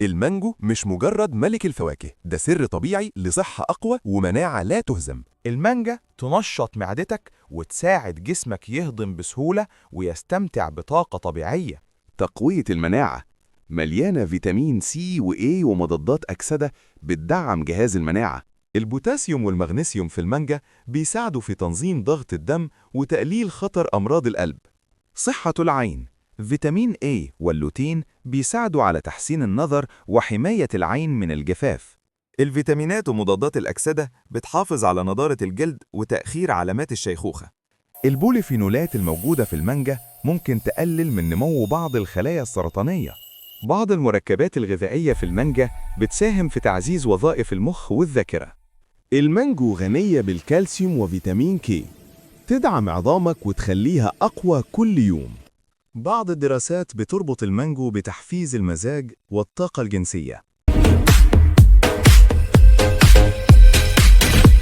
المانجو مش مجرد ملك الفواكه، ده سر طبيعي لصحة أقوى ومناعة لا تهزم. المانجا تنشط معدتك وتساعد جسمك يهضم بسهولة ويستمتع بطاقة طبيعية. تقوية المناعة، مليانة فيتامين سي وإيه ومضادات أكسدة بتدعم جهاز المناعة. البوتاسيوم والمغنيسيوم في المانجا بيساعدوا في تنظيم ضغط الدم وتقليل خطر أمراض القلب. صحة العين، فيتامين A واللوتين بيساعدوا على تحسين النظر وحماية العين من الجفاف. الفيتامينات ومضادات الأكسدة بتحافظ على نضارة الجلد وتأخير علامات الشيخوخة. البوليفينولات الموجودة في المانجا ممكن تقلل من نمو بعض الخلايا السرطانية. بعض المركبات الغذائية في المانجا بتساهم في تعزيز وظائف المخ والذاكرة. المانجو غنية بالكالسيوم وفيتامين كي، تدعم عظامك وتخليها أقوى كل يوم. بعض الدراسات بتربط المانجو بتحفيز المزاج والطاقة الجنسية.